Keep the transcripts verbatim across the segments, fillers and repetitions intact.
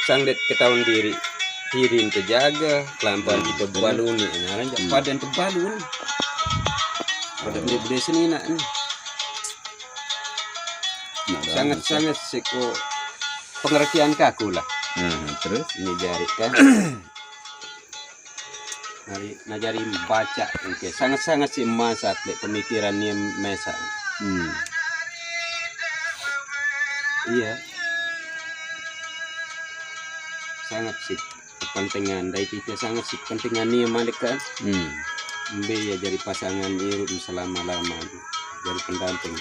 Sang det ketahuan diri, diri ente jaga, kelampan hmm, kita baluni, nah, hmm, padan tebalun. Pada hmm, dia beli seni nak ni. Nah, sangat-sangat seko pengertian kaku lah. Hmm, terus? Ini jari kan. Nari, najari baca, oke. Sangat-sangat si masak dek pemikiran ni mesa. Hmm. Iya. Sangat sih kepentingan dari kita, sangat sih kepentingan ni malik kan. Hmm. Mbe ya jadi pasangan irup selama-lama, jadi pendamping.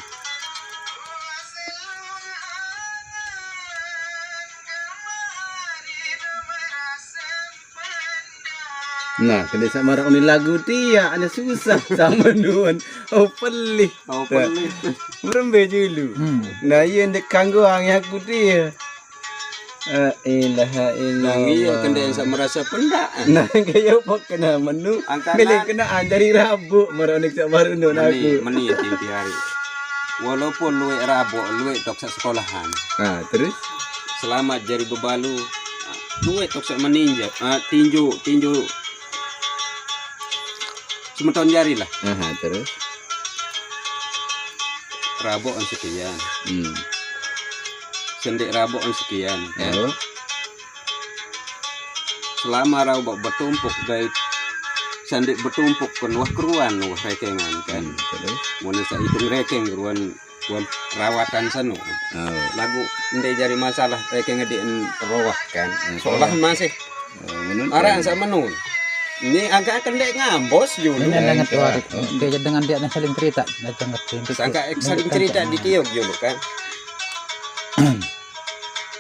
Nah, kena sama orang ni lagu dia, ada susah sama nuan. Oh, pelih. Oh, pelih. Merembe dulu. Hmm. Nah, iya ndak kanggo angin aku dia. La ilaha illallah. Nang iya kena yang merasa pendak. Nah, kaya apa kena menu? Angkat milih kena anjari rabuk, meronik sak baru nun aku. Meni, meni tinti hari. Walaupun luwek rabuk, luwek tok sak sekolahan. Nah, terus? Selamat jari bebalu. Luwek tok sak meninjak. Ah, tinju, tinju. Semeton jari lah. Aha, terus? Rabokan sekian. Hmm. Sendik rabokan sekian. Ya. Oh. Selama rabok bertumpuk, baik sendik bertumpuk kan wah keruan, wah rekengan kan. Hmm, terus? Mun sa hitung rekeng keruan, keruan rawatan sanu. Oh. Lagu ndek jari masalah rekeng ngedik roah kan. Hmm. Sekolah masih. Oh, menun. Arah sa menun. Ini agak kendek ngambos dulu. Ini dengan tuari. Dia dengan dia saling cerita, datang ke pintu. Sangka saling cerita di tiup dulu kan.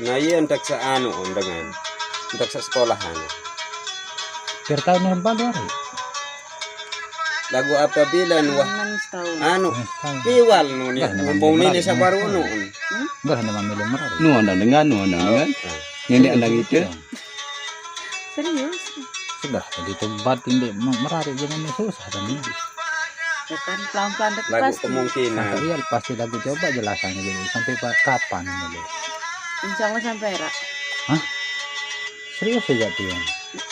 Nah, iya, entek sa anu dengan. Entek sa sekolahan. Biar tahu nih baru hari. Lagu apabila nu wah anu piwal nu ni ngomong ni sabar unu. Enggak hanya mamilih merari. Nu andang dengan, nu andang dengan. Ini andang itu. Serius? Sudah, jadi tobat ini merari jangan susah dan ini. Ya kan, pelan-pelan dek. Lagu pasti. Kemungkinan. Sampai iya pasti lagu coba jelasannya dulu. Sampai pa- kapan dulu? Insya Allah sampai era. Hah? Serius aja tuh ya?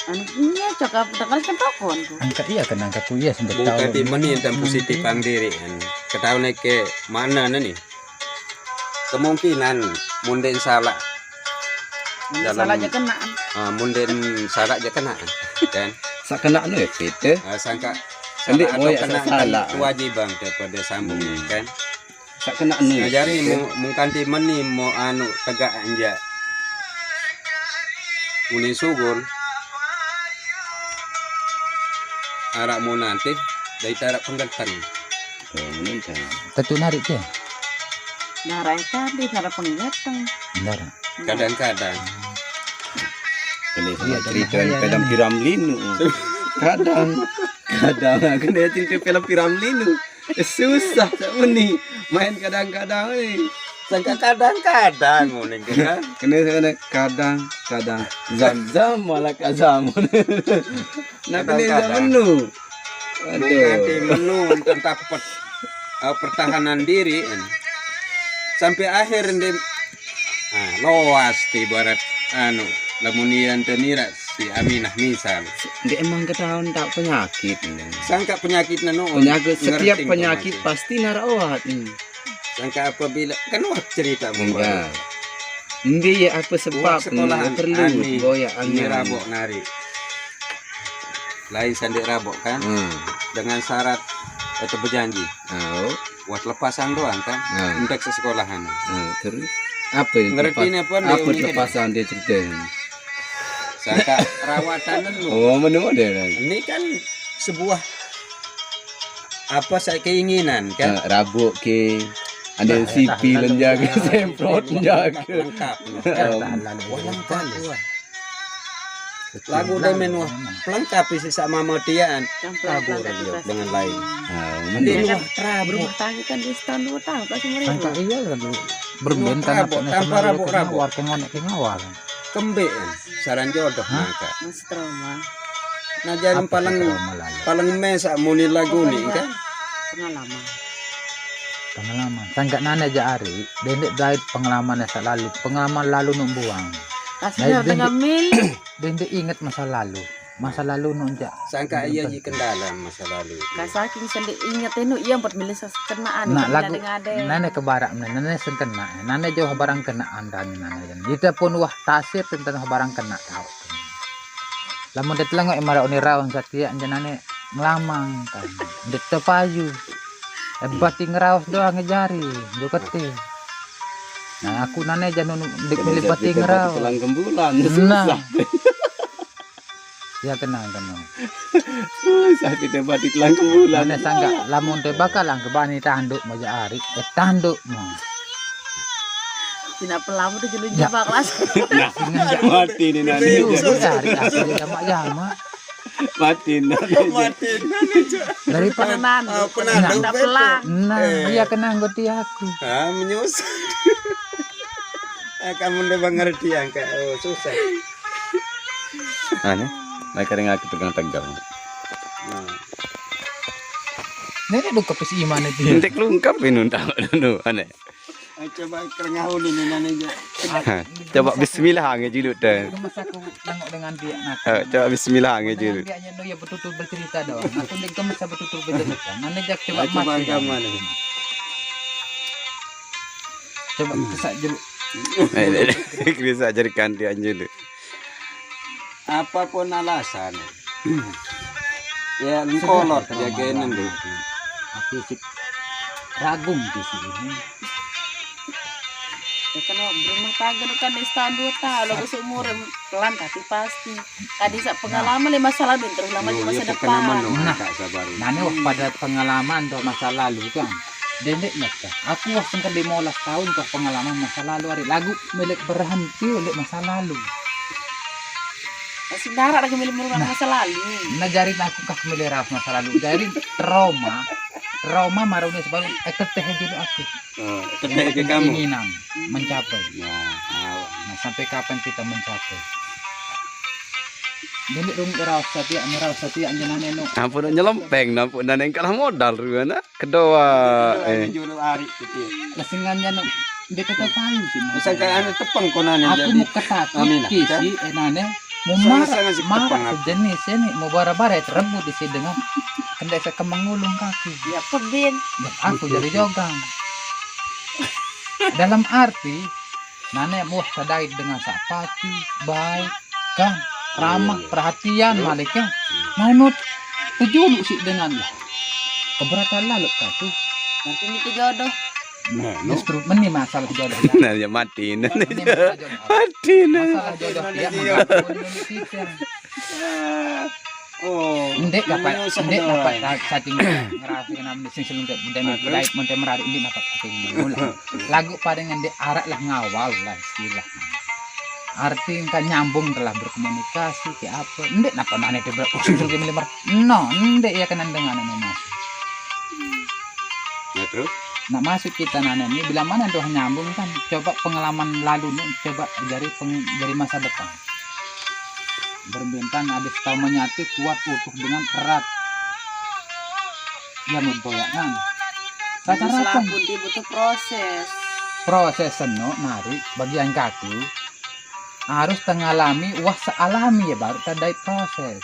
Anu, iya, cakap, dengar kan tokon tuh. Angkat iya kan angkat tuh iya sampai tahu. Bukan di meni dan positif ang diri kan. Ketahuan ke mana nih? Kemungkinan munden salah. Munden dalam salah aja kena. Ah, munden salah aja kena kan. Sak kena nu ya pite. Ah, sangka salah atau kena salah. Kewajiban daripada sambung kan. Sak kena nu. Nah, jari mu- mungkin di meni mau anu tegak anja. Muni sugul. Arak mau nanti dari tarak penggertan. Oh, menentang. Tentu narik dia. Narai tadi nara penggeteng. Nara. Kadang-kadang. Ini sama cerita kadang piram linu. Kadang, kadang aku nih cerita film piram linu. Eh, susah sama nih main kadang-kadang nih. Sangka kadang-kadang ngono kan. Kena kena kadang-kadang zam-zam malah kazam. Nah, kena zam menu. Aduh. Ganti menu tentang pet- eh, pertahanan diri kan. Sampai akhir ndek ah, loas ti ibarat anu lamun iya ente nira si Aminah misal. Dia emang ketahuan tak penyakit. Sangka penyakit nanu. Penyakit, setiap penyakit pasti nara ohat. Sangka apabila kan wah cerita enggak. Mbi ya apa sebab sekolahan perlu boya angin rabok nari. Lain sandik rabok kan. Dengan syarat atau berjanji. Oh. Buat lepasan doang kan. Untuk sesekolahan. Terus apa yang ngerti ini apa? Apa lepasan dia ceritain? Sangka rawatan lu. Oh, menurut dia kan. Ini kan sebuah apa saya keinginan kan. Rabuk ke ada yang sipil jaga, semprot jaga. Lengkap. Wah, lengkap. Lagu dia main wah pelengkap isi sama matian. Kabur dia dengan lain. Dia wah rabuk. Berumah tangga kan di setahun dua tahun kasih mereka. Sangka iya lagu berbentan tanpa rabuk-rabuk. Warga ngonek ke ngawal. Kembe saran jodoh maka. Mas trauma. Nah, jadi paling paling mesak muni lagu nih kan. Pengalaman. Pengalaman. Sangka nane aja ari, dendek dait pengalaman yang lalu. Pengalaman lalu nuk buang. Kasih dia tengah mil. Dia inget masa lalu. Masa lalu nu jak. Sangka iya ji kendala masa lalu. Ka saking sende inget enu iya buat milih sesenaan. Nah, lagu nane ke barak mene, nane sengkena, nane jauh barang kena andang nane. Kita pun wah tasir tentang barang kena tahu. Lamun ditelengok imara unirau satia njenane ngelamang kan. Ndeq tepayu. Eh, bati ngeraos doang jari, jokete. Nah, aku nane janu ndeq milih bati ngeraos. Telang kembulan, nah. Susah. Ya, kenang, kenang. Susah kita bati telang kembulan. Nane sangga lamun te bakal lang kebani tanduk moja ari. Eh, tanduk mo. Cina pelamu tuh jelun jebak las. Nah, mati nih nane. Iya, ari aku jamak-jamak. Mati nane. Mati nane, Cok. Daripada nanduk. Nah, iya kenang goti aku. Ah, menyusah. Ah, kamu udah mengerti angka. Oh, susah. Ane, mereka ring aku tegang-tegang. Nah. Nene dong kepis iman itu. Entek lungkap ini untak dulu, ane. Coba kerengahun ini nane aja. Coba bismillah nge julu teh. Masa aku nengok dengan dia, nah. Coba bismillah nge julu. Dia nya ya betul-betul bercerita doang. Aku ndeq masa betul-betul bercerita. Nane jak coba. Coba mas, ya. Mana? Coba kesak julu. Bisa jadi gantian julu. Apapun alasan, ya, engkolot jagain dulu. Aku sih ragum di sini. Ya, kan berumah tangga kan setahun dua tahun, lo seumur pelan tapi pasti. Tadi sak pengalaman lima salah dulu, terus lama di masa depan. Nah, nane wah pada pengalaman tuh masa lalu kan. Dendeq mekah. Aku wah sengket lima belas tahun tuh pengalaman masa lalu, ari lagu milik berhenti oleh masa lalu. Masih darah lagi milih merubah masa lalu. Nah, jari aku kah milih raos masa lalu. Jari trauma. Trauma marune sebab eh keteh dulu aku. Oh, keteh ke kamu. Keinginan mencapai. Nah, sampai kapan kita mencapai? Dulu dong raos satia, raos satia anjenane no. Ampun nyelempeng, ampun nane kalah modal ruana. Kedua, eh. Julu ari gitu. Lesingan janu. Dia kata payu sih. Misal kayak anu tepeng konane. Aku jadi mau ketat. Aminah, kan? Sih, enane. Mau marah, marah sejenis ini, mau bara-bara ya terebut di sini dengan kendai saya kemengulung kaki. Ya, pebin. Ya, aku jadi jogang. Dalam arti, nane muah sadait dengan sapati, baik, kan, ramah, perhatian, malik, kan. Manut, tejulu sih dengan, ya. Keberatan lalu kaki. Nanti ini jodoh. Nah, justru meni masalah jodoh, ya. Nah, ya mati. Meni masalah jodoh. Mati, nah. Masalah jodoh, ya, mengganggu kita. Oh, ndeq dapat, ndeq dapat saking ngerasa namanya sing selunjuk, dan mulai menteri merari, ndeq dapat saking mula. Lagu paling ndeq araq lah ngawal lah istilah. Arti kan nyambung telah berkomunikasi ke apa? Ndeq napa nane dia usul ke milih mer-, no, ndeq ya kenan dengan anu masuk. Nah, terus? Nak masuk kita nane ini, bila mana tuh nyambung kan? Coba pengalaman lalu nih, coba dari peng-, dari masa depan. Berbintang habis tahu menyatu kuat utuh dengan erat. Ya, memboyakkan. Rata-rata. Selapun dia butuh proses. Proses seno narik bagian kaki harus tengalami wah sealami ya baru tadait proses.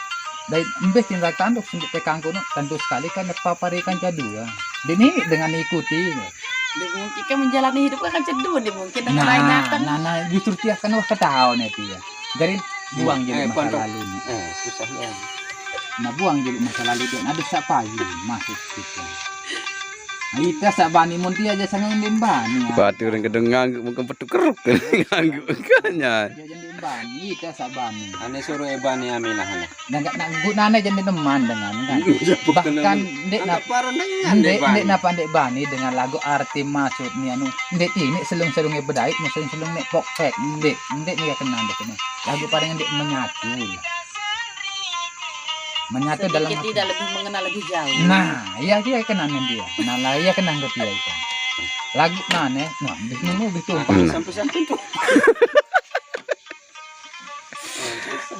Dait embeh tindak tanduk sendiri tekang kono tentu sekali kan paparikan jadua. Dini dengan ikuti. Dia mungkin kan menjalani hidup kan cedun dia mungkin dengan lain akan. Nah, nah, justru tiap kan wah ketahuan itu ya. Jadi buang jadi masa lalu nih. Eh, susah ya. Nah, buang jadi masa lalu dan ada siapa lagi masuk situ. Nah, ita sak bani mun dia aja sangat bani. Batu orang kedeng ngangguk mungkin petuk keruk ngangguk makanya. Dia jadi bani, ita sak bani. Ane suruh e bani Aminah ane. Dan gak nak gunane jadi teman dengan kan. Bahkan ndeq napa ndeq bani dengan lagu arti maksud ni anu. Ndeq ini selung-selunge bedait, selung-selung nek pokpek. Ndeq, ndeq ni kenang deh ini. Lagu paling ndeq menyatu. Menyatu dalam tidak lebih mengenal lebih jauh. Nah, iya dia kenangan dia. Nah, lah iya kenang ke dia itu. Lagu nane, nah, bis nunggu gitu. Sampai-sampai tuh.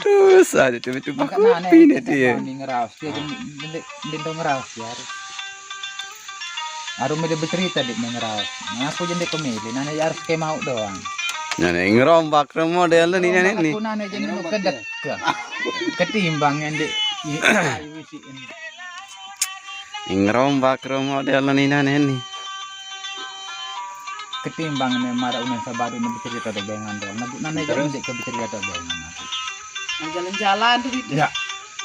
Terus ada tiba-tiba kopi nih dia. Ngeraos dia, dia, dia ngeraos ya. Arum dia bercerita di ngeraos. Nah, aku jadi pemilih, nane harus kayak mau doang. Nah, nih, ngerombak rong model nih, nih, nih. Aku nane jadi nu kedek. Ketimbang yang di, i-, ayu isi ini. Ngerombak rong model nih, nah, nih, nih. Ketimbang ini marah unen sabaru ini bercerita ada bayangan doang. Nah, nane jadi. Terus? Ndeq ke bercerita ada bayangan aku. Nah, jalan-jalan tuh gitu. Ya.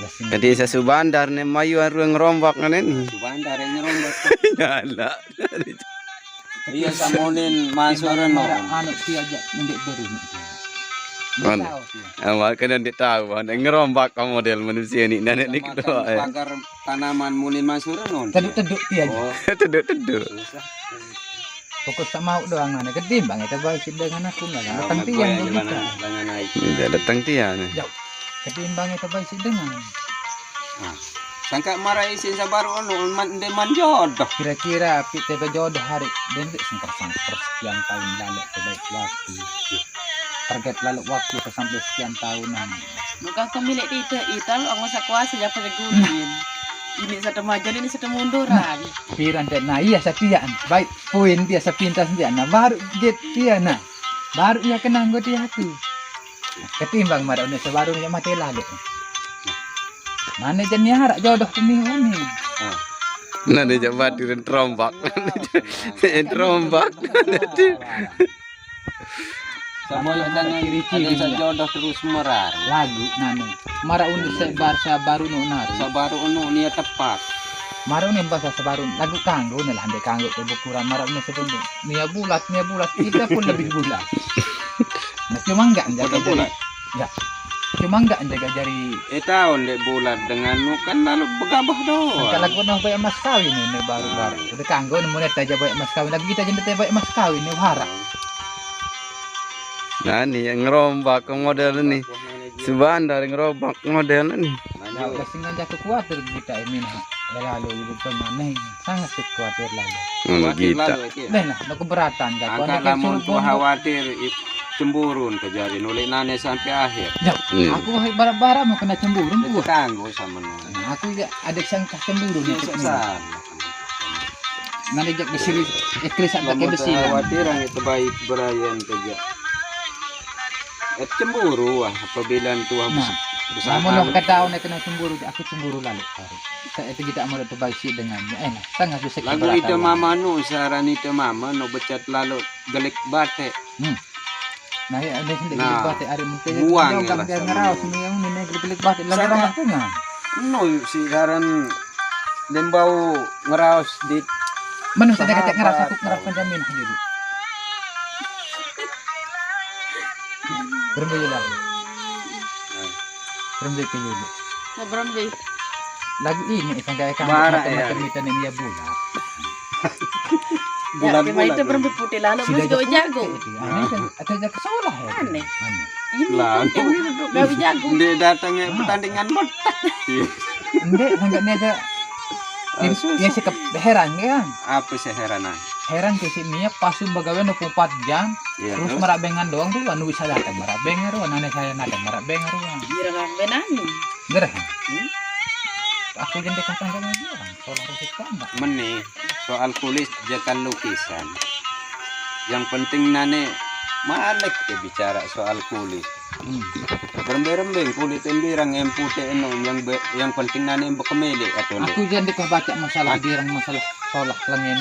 Ya, sini. Jadi saya Subandar nih, mayu aru ngerombak, nah, nih. Subandar yang ngerombak. Nyala. Iya, samonin masuk reno. Anu, dia aja ndeq beru. Mana? Tahu dia. Awak kan ndeq tahu, ndeq ngerombak model manusia ni, nenek ni. Sama ketua, eh. Pagar tanaman munin masuk reno. Teduk-teduk dia aja. Oh. Teduk-teduk. Susah. Pokok sama doang, mana ketimbang itu baik dengan aku, nggak ada. Sama tang gue tiang yang begitu. Mana, mana naik. Ndeq dateng tiang. Jauh. Ketimbang itu baik dengan. Nah, sangka maraq isiq sabaru anu, man, ndeqman jodoh. Kira-kira api tebe jodoh hari, dendeq sengkah-sengkah sekian tahun lalu terbaik waktu. Target lalu waktu ke sampai sekian tahunan. Bukan ke milik tidak, itu lo nggak usah kuasa, ya, pakai gunin. Ini satu majuan, ini satu munduran. Nah, piran dek, nah, iya, setiaan. Baik, poin dia sepintas dia. Nah, baru get dia, nah. Baru ia kenang gue dia aku. Ketimbang maraq unen sabaru ni mate lalu. Mana jadi harap jodoh kami ni. Ah. Nah, dia jaq batu dan terombak. Terombak. Sama yang ada sajodoh terus merar. Lagu nane. Maraq unen sabar, sabaru nu nar. Sabaru nu nia tepat. Maraq unen bahasa sabaru. Lagu kanggo, nah, lah, ndeq kanggo ke bukuran maraq unen sebelum. Nia bulat, nia bulat. Kita pun lebih bulat. Nah, cuma enggak jaga jari. Bulat. Ya. Cuma enggak jaga jari. Eh, tahu ndeq bulat dengan nu kan lalu begabah doang. Kalau aku nang baik mas kawin ini baru-baru. Udah kanggo nemu nih aja baik mas kawin. Lagi kita jadi baik mas kawin ini harap. Nah, nih yang ngerombak model ni. Subandar ngerombak model ni. Nah, udah sing aja aku kuatir kita ini, nah. Ya, lalu ibu pemanen sangat sih kuatir lalu. Ngono kita. Lalu, iki. Deh, nah, lo keberatan, Kak. Angkat lamun tuh khawatir, it-, cemburu terjadi nulik nane sampai akhir. Ya, iya. Aku baraq-baraq mau kena cemburu, Bu. Kanggo sama nu. Nah, aku ya ada sangka cemburu nih. Iya, susah. Nanti jak besi, ya, keris sampai ke besi, kan? Khawatir yang itu baik berayan kerja. Eh, cemburu, wah, apabila tuah. Nah, besar lamun ketahuan kena cemburu, aku cemburu lalu. Saya itu tidak mau terbaik sih dengannya. Eh, nah, sangat bisa lagu keberatan itu lalu. Mama nu, saran itu mama nu becat lalu gelik batek. Hmm. Nah, ya, ada sendiri. Nah, gelik batek, hari mungkin buang ya, dia ngeraus, ini yang ini gelik-gelik batek, lalu orang aku nggak. Nu, si saran lembau ngeraus di. Mana saya kata ngeraus, aku ngeraus penjamin dulu. Berembe ya, Bang? Berembe ke dulu. Nah, berembe. Lagu ini, sangka kamu macam-macam ya. Itu nih, ya, bulat. Bulan-bulan. Ya, itu berembe putih lalu, mesti jago. Itu aneh kan? Atau jago sekolah ya? Aneh. Aneh. Ini lah, putih, ini duduk gawe jago. Dia datangnya pertandingan botak. Iya. Ndeq, sangka ni aja. Ah, ya, susah. Saya heran ya. Apa sih heranan? Heran ke si Mia pas bagawean dua puluh empat jam, iya, terus maraq bengan doang tuh, anu bisa datang maraq bengan doang, aneh saya nadang maraq bengan doang. Kira maraq bengan. Gerah. Hmm? Aku jadi kata sama dia, soal rezeki tambah. Meni, soal kulit jangan lukisan. Yang penting nane malik ya bicara soal kulit. Hmm. Berembe-rembe kulit embirang, yang putih enom, yang be-, yang penting nane bekemele atau aku ndeq. Jangan dikah baca masalah birang, masalah solah lengen.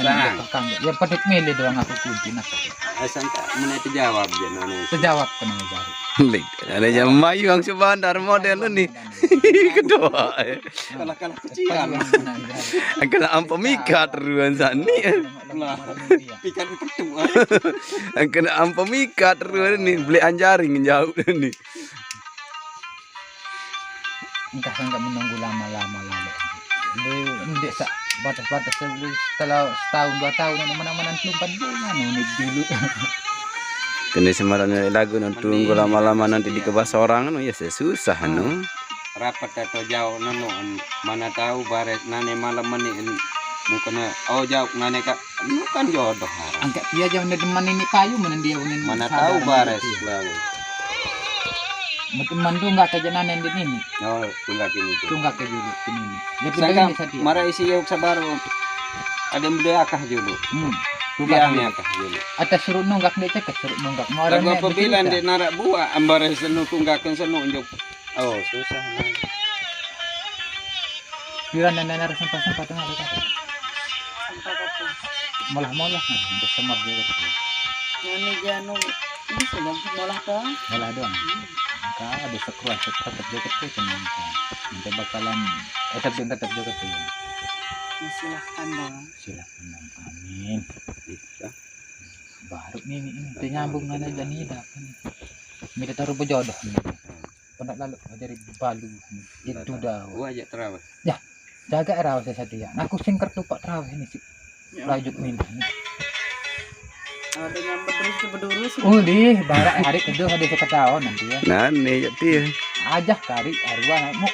Yang penting mele doang aku kunci, nah. Asal tak menit jawab je nane. Terjawab kena jari. Lek, ada yang mayu yang sebentar model ni. Kedua. Kalah-kalah kecilan. Kena ampe mikat ruan sani. Nah, pikat petu. Kena ampe mikat ruan ni, beli anjaring jauh ni. Engkah sangka menunggu lama-lama lalu. Lu ndeq sak batas-batas, setelah setahun, dua tahun, mana-mana belum pada bulan, ini dulu. Kene semarane lagu nang tunggu lama-lama nanti dikebas orang, anu, ya susah, anu. Rapet atau jauh, nenu, mana tahu baret nane malam meni, mukena, oh, jauh nane, Kak. Lu kan jodoh, Haras. Angkat dia jangan demen ini payu, mana dia unin. Mana tahu bares lalu. Betul mandung nggak kerja nane ini. Oh, tunggak ini tuh. Tunggak ke dulu ini. Ya, sangka ini saja. Maraq isiq yuk sabar. Ada yang beli akah dulu. Hmm. Tunggak. Biang ya kah, gini. Ada suruh nunggak, dia cek suruh nunggak. Mau orang lagu apabila dia narak buah, ambar senu tunggakan senu unjuk. Oh, susah, nah. Pira nenek harus sempat-sempat tengah dekat. Sempat apa? Molah-molah, nah, udah semar juga. Nenek janu, ini sudah molah doang. Molah doang. Hmm. Enggak ada sekruas, tetap juga tuh, cuman. Nanti bakalan, eh, tetap, tetap juga tuh. Ya, silahkan dong. Silahkan dong. Amin. Bisa. Baru nih, ini, ini. Kita nyambung mana aja nih, dah. Minta taruh berjodoh nih. Pendak lalu dari balu. Itu dah. Wah, aja terawih. Ya, jaga rawa saya satu ya. Nah, aku singker tuh Pak terawih ini sih. Ya. Lajuk minta nih. Ada nyampe terus ke bedurus. Ulih, barak hari kedua ada seketaon nanti ya. Nah, nih, ya, dia. Ajah kari, arwah, mau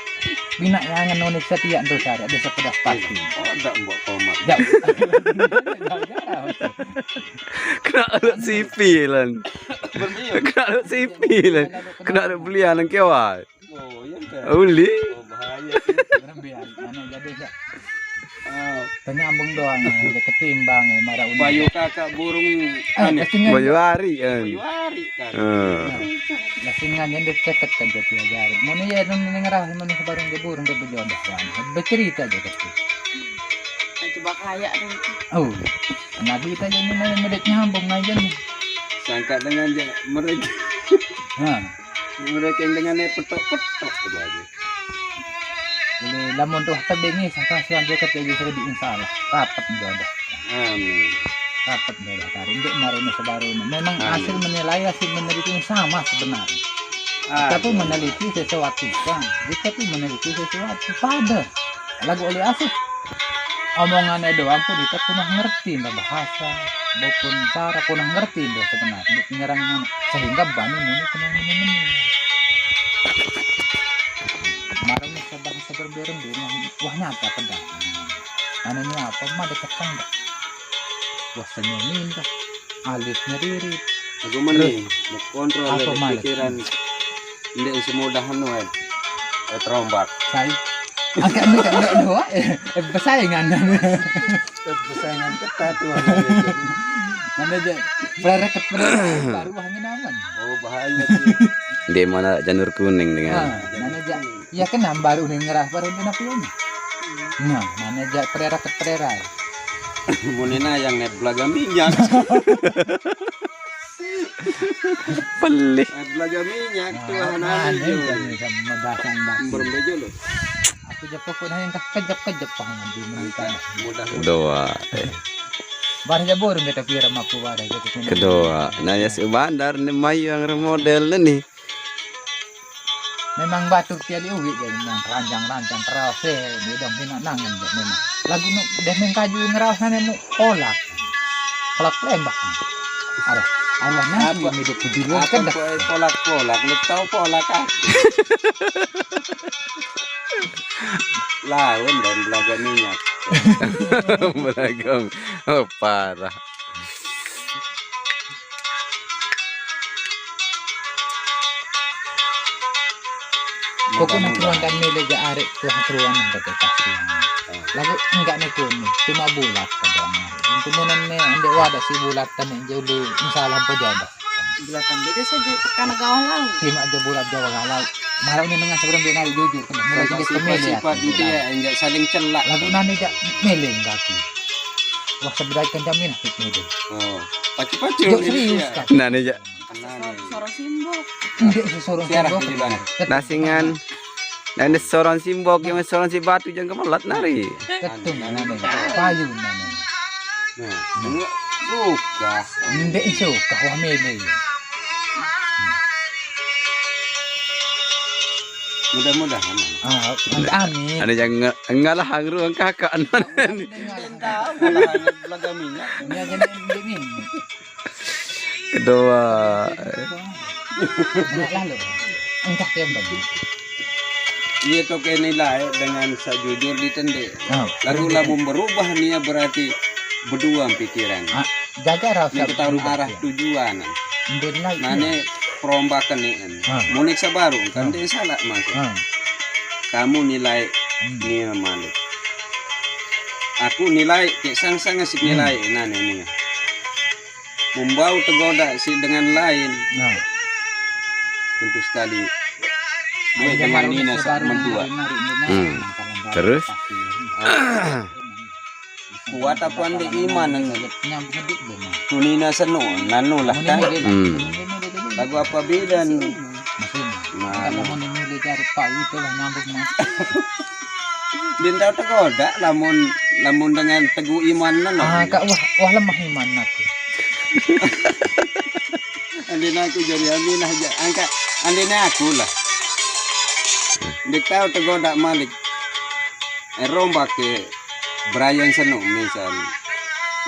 bina yang Indonesia tiak tuh, sari, ada sepedas pasti. Oh, enggak, mbok komat. Ya. Jaga rawa. Kena alat sipi, Lan. Berdiam. Kena alat sipi, Lan. Kena alat belian, nang kewai. Oh, iya, enggak? Uli. Oh, bahaya sih. Berembian, mana jadi enggak? Ah. Penyambung doang, ya, ketimbang, ya, marah uli. Bayu kakak burung, eh, aneh. Bayu hari, kan? Bayu hari, kan? Eh. Nah, singan yang diceket kan jadi ajar. Mana ya, nang ngerah, mana sebarang dia burung, dia berjodoh, kan? Bercerita aja, pasti. Nah, coba kayak dong. Oh, kenapa kita jadi main medek nyambung aja nih? Sangka dengan ja-, mereka. Nah. Mereka yang dengannya petok-petok tu aja. Jadi, lamun tu tebing ni, sangka suan dia kata dia sudah diinsalah. Rapat jodoh. Amin. Rapat jodoh tarik. Untuk marine sebaru ni. Memang amin. Hasil menilai, hasil meneliti ni sama sebenarnya. Kita tu meneliti sesuatu kan. Kita tu meneliti sesuatu. Pada. Lagu oleh asik. Omongannya doang pun kita kurang ngerti ndak bahasa, maupun cara kurang ngerti ndak sebenarnya. Ndak nyerang mana. Sehingga bani muni kena muni. Marah ni sebab seberbereng di rumah. Wah, nyata pedang. Anehnya apa? Mah dekat kan ndak? Wah, senyumin dah. Alisnya diri. Aku mah nih, mau kontrol dari pikiran. Ndak semudah anu, eh, eh, terombak. Sai. Agak ni, agak dua, eh, eh, persaingan. Eh, persaingan ketat tu. Mana je, pereret ke pereret, baru angin aman. Oh, bahaya sih. Di mana janur kuning dengan. Ah, mana je, ya kan baru ni ngerah, baru ni apa ini? Nah, mana je pereret ke pereret. Munina yang naik belaga minyak. Pelih. Eh, belaga minyak tu, nah, anak mana hijau. Kan, sama basang basi. Berembejo lo. Aku je pokok yang kejep-kejep pang nanti. Mudah, mudah. Kedua. Eh. Barang je burung kita kira mampu barang je kita. Kedua. Nah, ya si bandar ni mayu yang remodel ni. Memang batu tiap diuwi dia memang ranjang-ranjang terus eh, dia dong kena nangan dia memang. Lagu nu dia main kaju ngerasa nemu kolak. Kolak lembak. Ada. Allah nasi apa? Yang hidup di luar apa kan dah. Kolak-kolak, lu tahu kolak kan? Lawan dan belaga minyak. Belaga. Oh, parah. Pokoknya tuan dan mele ja arek tuan keruan yang kata pasti. Lagu enggak ni kuni, cuma bulat kadang. Untuk munan ni, ande wadah si bulat tani juli, masalah pejabat. Belakang beda saja karena gawang laut. Tim aja bulat Jawa laut. Malah ini dengan sebelum dia naik jujur, kena mulai jenis pemilih. Sifat-sifat dia yang saling celak. Lagu nani jak mele kaki. Wah, sebelah kan jamin aku mele. Oh, pacu-pacu. Jok serius kan. Nah, ni jak. Sorong simbok. Enggak, sorong simbok. Nasingan. Nah, ini sorong simbok, yang sorong si batu, jangan kemelat nari. Betul, nah, nah, nah. Payu, nah, nah. Nah, ini suka. Enggak, suka, wah, mele. Mudah-mudahan. Ah, amin. Ada yang nge-, ngalah hangru kakak. Tahu, malah belaga minyak. Ini aja ni, ini. Kedua. Lalu, entah dia bagi. Iya, toke nilai dengan sajujur ditende. Ah, lalu lamun berubah nia berarti berdua pikiran. Ah, jaga rasa. Yang ketahuan arah tujuan. Nah, ini perombakan ni kan. Ah. Munik sabaru kan dia salah masuk. Ah. Kamu nilai nia malik. Aku nilai, kek sang-sang asik nilai. Nah, ni, ni. Membau tergoda si dengan lain. Nah. Tentu sekali. Dia dengan Nina sak mendua. Hmm. Terus? Kuat apa ande iman? Tunina seno, nanu lah kan. Hmm. Lagu apa bidan? Nah, lamun milih dari Pak itu lah nyambung mas. Dia tahu tergoda lamun lamun dengan teguh iman nanu. Ah, kak, wah, wah, lemah iman aku. Andina aku jadi Aminah aja. Angkat andina aku lah. Dia tahu tergoda malik. Eh, rombak ke Brian seno misal.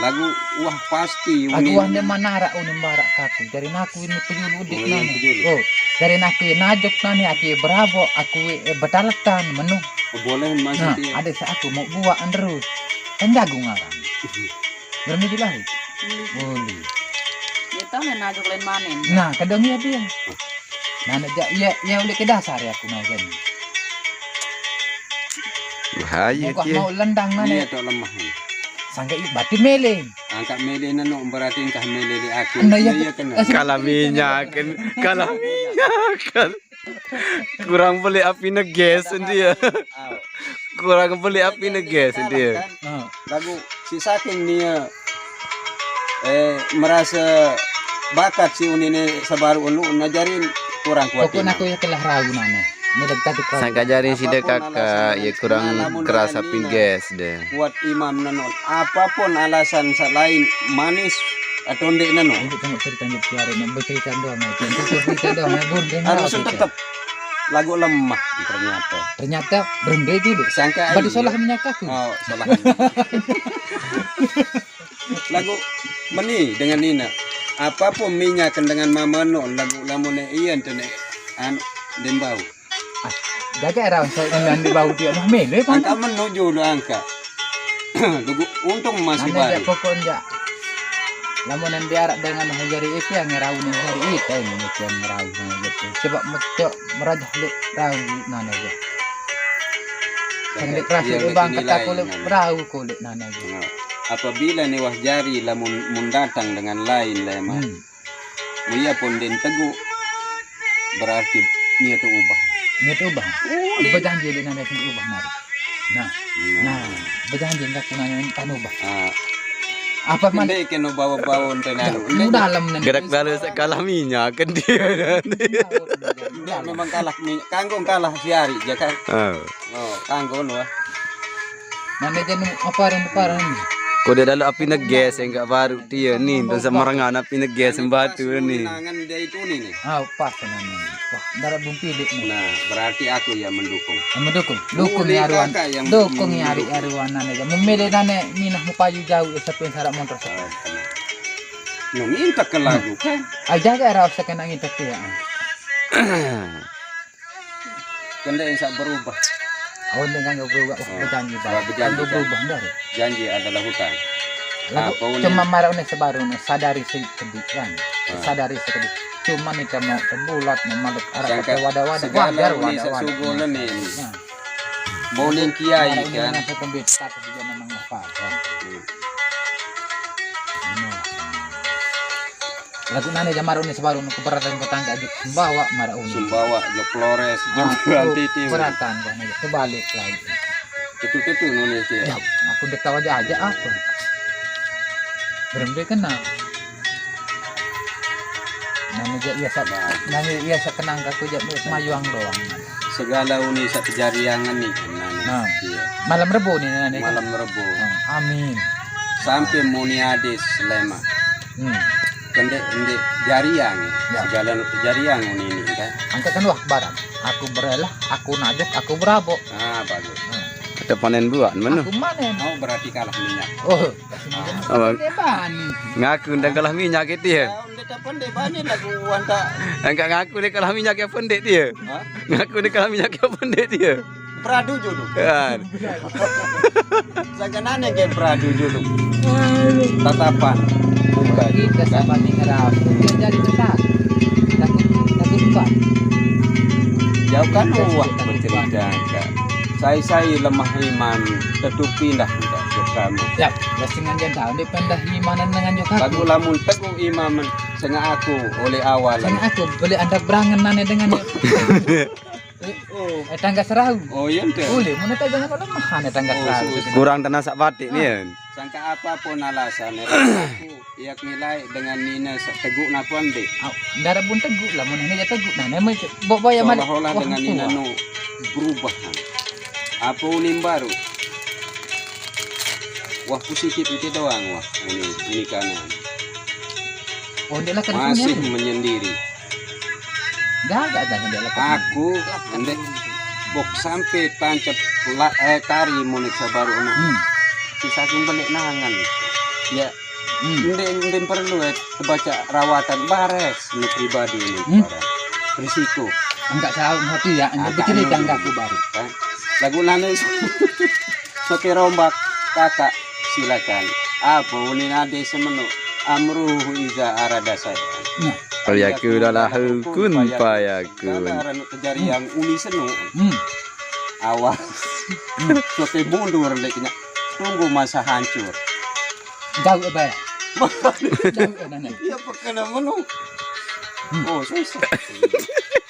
Lagu wah pasti. Aku wah dia manara unim barak kaku. Dari naku ini pejulu dik nani. Oh, dari naku ini najuk nani aku berabo aku, eh, betaletan menu. Boleh masih. Nah, dia. Ada sa aku mau buat terus. Kan jagung ngaran. Bermiji lah. Boleh. Dia tahu nih najuk lain manen. Nah, kadang iya dia. Nah, nak jak iya iya ulih ke dasar ya aku mau jadi. Bahaya. Mau kau dia. Mau lendang mana? Iya, tak lemah. Sangka iya batu meleng. Angkat meleng nanu berarti engkah meleng di aku. Nah, iya, iya, kena. Kalah minyak kan. Kalah minyak kan. Kurang beli api neges dia. Kurang beli api neges dia. Lagu si saking dia, eh, merasa bakat si unine sebaru unu ngajarin kurang kuat. Pokoknya aku ya kelah ragu nane. Sangka jari si dek kakak ya kurang keras api gas deh. Kuat imam nanon. Apapun alasan selain manis atau ndek nanon. Untuk tengok cerita ndek tiare nak bercerita doang aja. Untuk cerita doang ya, Bun. Harus tetap lagu lemah ternyata. Ternyata berembe dulu. Sangka badi salah menyakaku. Oh, salah. Lagu meni dengan Nina. Apapun minyak dengan mama no lagu lamune ian tene an dembau. Ah, jaga era saya dengan di bau dia dah mele pun. Angka menuju lo angka. Lagu untung masih baru. Pokoknya lamun yang diarak dengan hari itu yang ngerau nih hari itu yang ngerau gitu. Coba mecok merajah lek rau nana aja. Sambil kerasa lubang kata kulit rau kulit nana aja. Nah, apabila ni wah jari lamun mun datang dengan lain leman. Hmm. Mun iya pun den teguh berarti niat ubah. Niat ubah. Oh, berjanji dengan niat ubah mari. Nah, nah, berjanji enggak kena yang kan ubah. Ah. Apa man? Ndek kena bawa-bawa enten anu. Dalam gerak dalam sekalah minyak kan dia. Dia memang kalah minyak. Kanggo kalah si Ari ya kan. Ah. Oh, kanggo wah. Mana jan apa ran apa ran. Kode dalu api neges enggak baru dia ni dan semarangan api neges batu ni. Nangan dia itu ni ni. Ah, pas nani. Wah, darat bumpi dek ni. Nah, berarti aku yang mendukung. Yang mendukung. Dukung ya Arwan. Dukung ya Ari Arwan nane. Memilih nane minah mupayu jauh ya sampai sarak motor. Nung intak ke lagu kan. Aja ke rasa kena intak ya. Kende yang sak berubah. Oh, ini kan berubah. Oh, berjanji baru. Berubah enggak? Janji adalah hutang. Lagu cuma marah unik sebaru nih, sadari sedikit kan. Sadari sedikit. Cuma nih mau bulat mau maluk arah pakai wadah-wadah. Segala wadah-wadah. Sesungguhnya nih. Nah. Mau ning kiai kan. Saya kembali status juga memang apa kan. Hmm. Lagu nane jamaru ni sebaru ni keberatan petangga aja Sumbawa mara uni. Sumbawa aja Flores aja Titi. Beratan kok nih terbalik lagi. Tetu-tetu nulis ya. Ya, aku dek tahu aja aja apa. Berembe kena. Nane aja iya sak nane iya sak kenang aku aja mayuang doang. Segala uni sak jariangan nih. Nah. Iya. Malam Rebo nih nane. Malam Rebo. Amin. Sampai muni adis lema. Hmm. Kende ende jariang. Ya. Segala jariang ini kan. Angkat kan wah barang. Aku berelah, aku najok, aku berabok. Ah, bagus. Hmm. Kita panen buah mana? Aku manen. Oh, berarti kalah minyak. Oh. Abang. Ngaku ndak kalah minyak itu ya. Ndak apa ndak banyak lagu wanta. Enggak ngaku dia kalah minyak apa ndak dia. Ngaku dia kalah minyak apa ndak dia. Pradu jodoh. Kan. Saganane ke Pradu jodoh. Tatapan. Bukan. Kita sama nih ngerau. Dia jadi besar. Takut takut bukan. Jauh kan wah bercerita kan. Sai-sai lemah iman, tetu pindah enggak. Kamu. Ya, la sengaja tahu di pendah imanan dengan juga aku. Lagu lamun teguh imaman, sanga aku oleh awal. Sanga aku boleh anda berangan nane dengan dia. Oh. Eh, tangga serau. Oh, iya, ente. Boleh, mana tak jangan lemah, ane tangga Oh, serau. Susah. Kurang tanah sak batik ni, kan? Sangka apapun alasan, aku, ia nilai dengan nina sak teguh napa, Dek? Au, ndara pun teguh lah, mun ini ya teguh. Nah, nama itu? Bawa, bawa yang malik. Seolah-olah wah, dengan nina nu berubah. Apa unin baru? Wah, positif itu doang, wah. Ini, ini kanan. Oh, dia lah. Masih menyendiri. Gaga, gaga, gaga. Aku, ndek, bok sampai tancap la-, eh, kari munik sabaru anu. Hmm. Sisa balik nangan. Ya, hmm. Ndek, ndek perlu, eh, baca rawatan bares, ini pribadi ini. Hmm. Barang. Risiko. Enggak tahu, ngerti ya, enggak bercerita, enggak aku baru. Kan? Lagu nane pakai rombak, kakak, silakan. Apa unin ade semenu? Amruhu iza arada saya. Nah. Payaku dalah kun payakun. Segala anu terjadi yang uni senu. Hmm. Awas. Hmm. Sote mundur leknya. Tunggu masa hancur. Jauh, Abah. Jauh, Nana. Iya, perkara menu. Hmm. Oh, susah.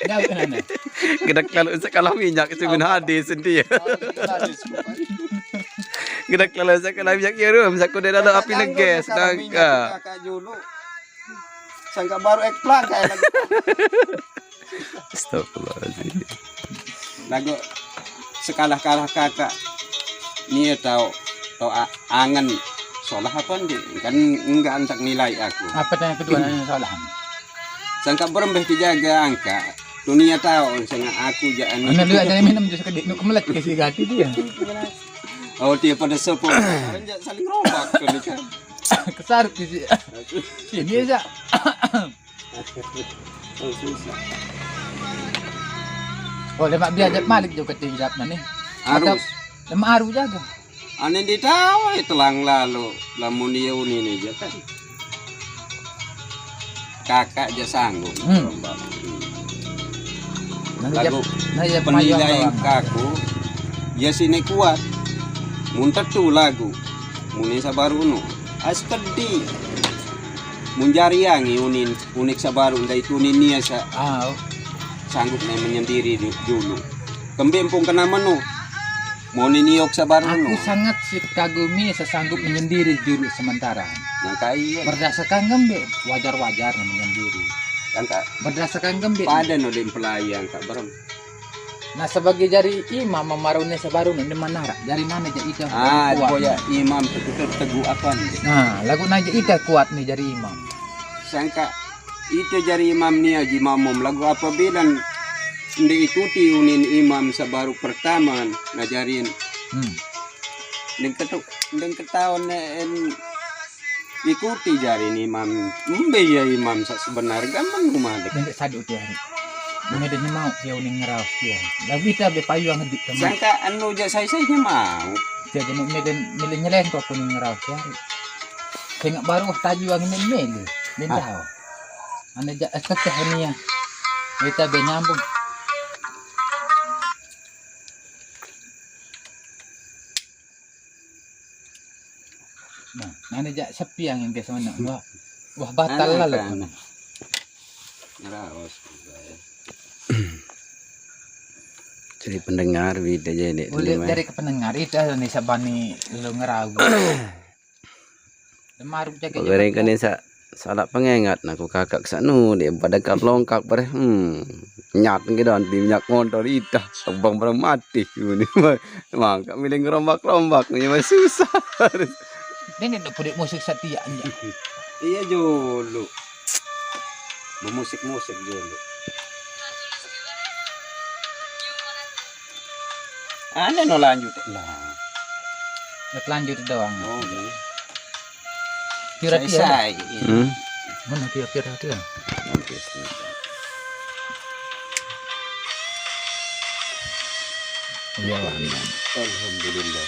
Jauh, Nana. Kita kalau sekalah minyak itu guna hadis sendiri. Kita kalau sekalah minyak ya rum, saku dia ada api neges, nangka. Kakak dulu. Sangka baru eksplan kayak lagi. Astagfirullahaladzim. Lagu sekalah-kalah kakak. Nia tahu, tahu a-, angen. Salah apa ndi? Kan enggak antak nilai aku. Apa tanya kedua nanya salah? Sangka berembeh dijaga angka. Dunia tahu, sangka aku jangan. Mana lu ada minum jus kedik, nu kemelet ke si gati dia. Oh, dia pada sopo. Sekarang saling rombak tuh, nih, kan. Kesarut di si-, sini aja. Oh, susah. Oh, lemak biar aja malik juga tinggal mana nih. Harus. Atau lemak aru jaga. Ane ditawa telang lalu lamun dia uni nih aja kan. Kakak aja sanggup. Hmm. Nah, lagu ya, nah, ya, penilaian payung doang. Kaku, ya sini kuat. Mun tetu lagu. Muni sabaru nu. As pedih. Mun jari angi unin, unik sabaru ndai tuni nia sa-, ah, oh. Sanggup nih menyendiri du-, dulu. Kembe empung kena menu. Muni niok sabaru nu. Aku sangat si kagumi sesanggup menyendiri dulu sementara. Yang kai iya. Berdasarkan kembe, wajar-wajar nih menyendiri. Yang ka-, berdasarkan kembe. Pada no dem pelayan ka berem. Nah, sebagai jari imam memarune sabaru nu, di mana rak? Dari mana ja ita? Ah, kuat. Boya imam teguh, teguh apa nih? Nah, lagu naja ita kuat nih jari imam. Sangka ita jari imam nih aji makmum. Lagu apabila nde ikuti unin imam sabaru pertama ngajarin. Hmm. Ndeng ketu-, ndeng ketahuan en ikuti jari ni imam. Mbe ya imam sak sebenar gamen rumah dek. Ndeng sadu tiang. Mede ni mau dia uning ngeraos dia. Lagu ita be payu ang dik teman. Sangka anu ja sai-sai ni mau. Dia jenuh mede milih nyeleng kok kuning ngeraos dia. Tengok baru taju ang ini mele. Bentau. Ane ja, eh, teteh ni ya. Ita be nyambung. Nah, nane ja sepi angin ke sana. Wah, wah, batal lalu. Ngeraos. Jadi pendengar bida jadi. Boleh dari ke pendengar itu nih sabani lu ngerau. Lemaru jaga. Bereng kene sa-, salah pengengat naku kakak sanu dia pada kap longkak ber-, hmm. Nyat ngi don di minyak motor ita. Abang barang mati. Ini mah, mangka miling rombak-rombak ni mah susah. Ini nak pudik musik setia aja. Iya julu. Bermusik-musik julu. Ane no lanjut lah. Nak lanjut doang. Oh, iya. Kira-kira. Sai-sai, iya. Hmm. Mana kira-kira dia? Iya, Alhamdulillah.